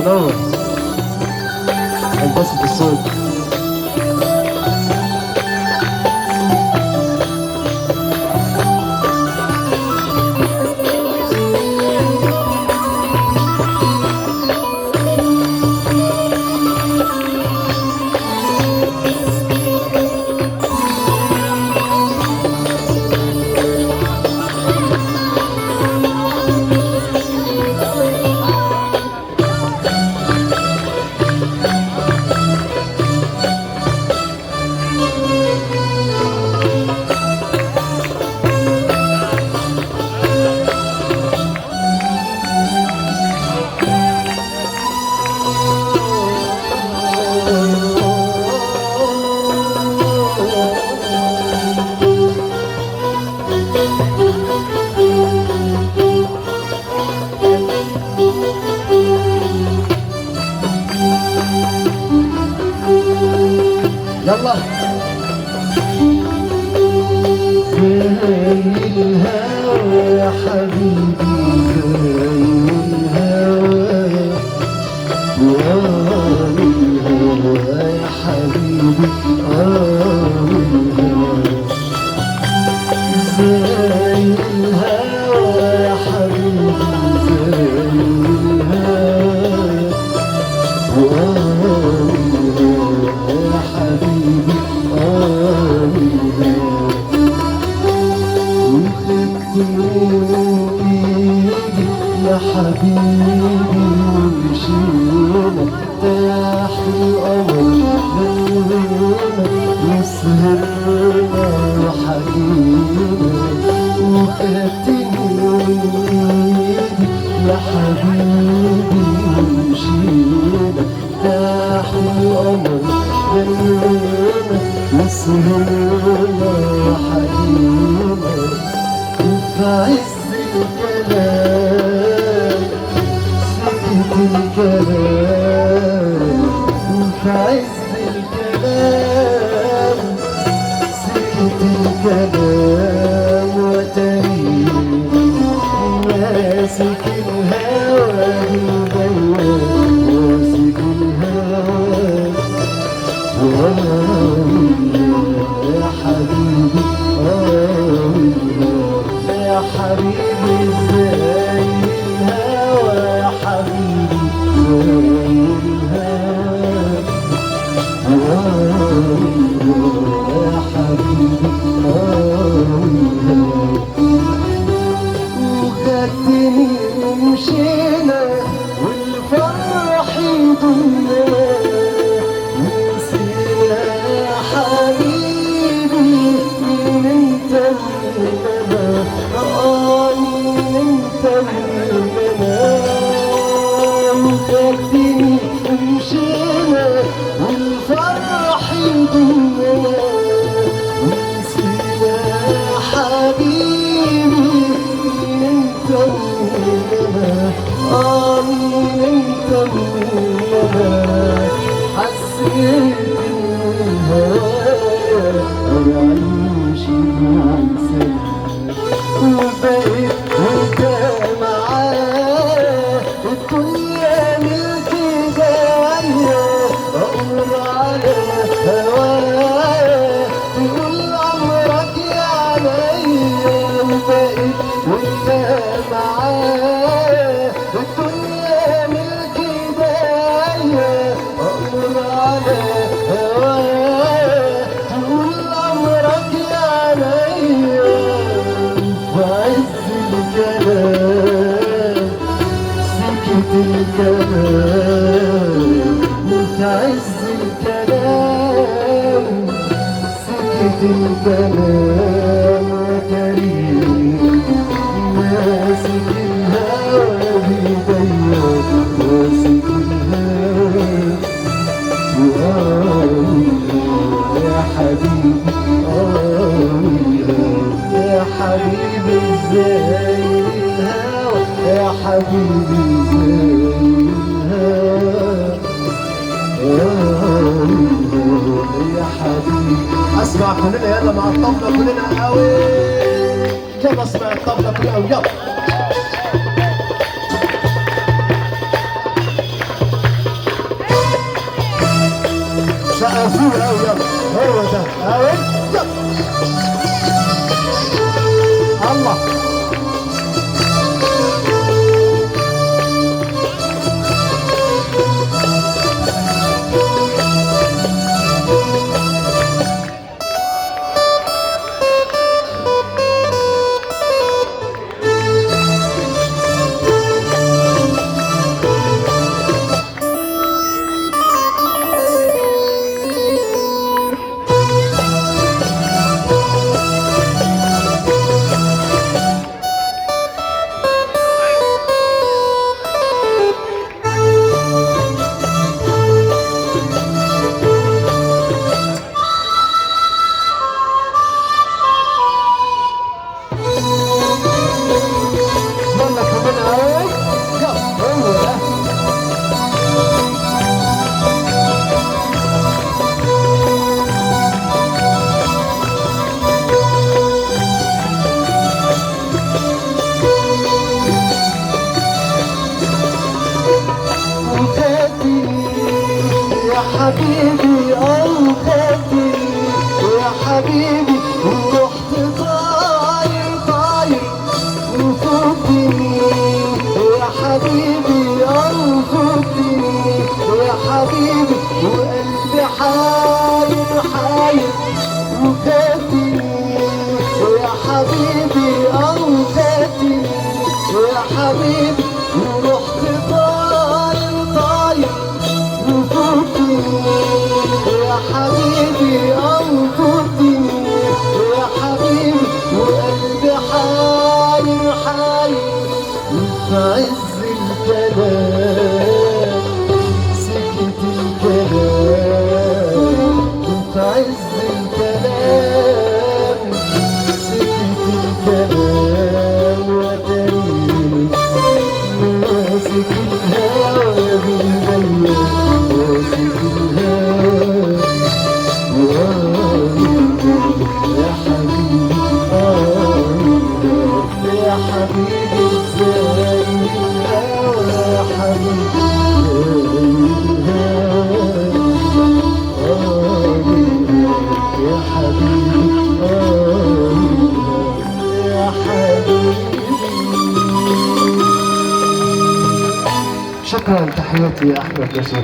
منور هندسة الصوت. يلا زي الهوى يا حبيبي، زي الهوى الهوى يا حبيبي، زي الهوى يا حبيبي، زي الهوى يا حبيبي، وخدت من ايدي يا حبيبي ومشينا تحت القمر غنينا وسهرنا وحكينا. وخدتني من ايدي يا حبيبي ومشينا تحت القمر غنينا وسهرنا وحكينا. وفي عز الكلام سكت الكلام، وفي عز الكلام سكت الكلام، وتريني ماسك الهوى بيديا، ماسك الهوى يا حبيبي، يا حبيبي زي الهوى يا حبيبي، زي الهوى يا حبيبي. وخدتني ومشينا والفرح يضمنا، ونسينا يا حبيبي مين انت ومين انا، مين انت ومين انا. وخدتني ومشينا والفرح يضمنا، ونسينا يا حبيبي مين انت ومين انا، مين انت ومين انا. حسيت ان الهوايا أعيش بدون وبقيت وانت معايا الدنيا ملك ايديا، اقول على هوايا تقول عمرك يا عليا. وبقيت وانت معايا الدنيا ملك ايديا، اقول على هوايا تقول عمرك يا عليا. في عز الكلام سكت الكلام، وفي عز الكلام سكت الكلام، وتريني ماسك الهوى بيديا، ماسك الهوى يا حبيبي، يا حبيبي زي الهوى يا حبيبي، زي الهوى يا حبيبي. اسمع كلنا يلا مع الطبلة كلنا قوي، يلا اسمع الطبلة كلنا قوي، يلا. فوق قوي، يلا هو ده قوي، يلا الله. يلا كمان قوي، يلا هو ده. وخدني يا حبيبي، وخدني يا حبيبي، ورحت طاير طاير وفوتني يا حبيبي، وفوتني يا حبيبي، وقلبي حاير حاير وخدني يا حبيبي، وخدني يا حبيبي، ورحت طاير طاير وفوتني يا حبيبي، وفوتني يا حبيبي، وقلبي حاير حاير. وفي عز الكلام سكت الكلام، وفي عز الكلام سكت الكلام، وتريني ماسك الهوى بالبيت، ماسك الهوى يا حبيبي، يا حبيبي ازاي الهوى يا حبيبي، يا حبيبي، يا حبيبي. شكرا، تحياتي يا احمد ياسر.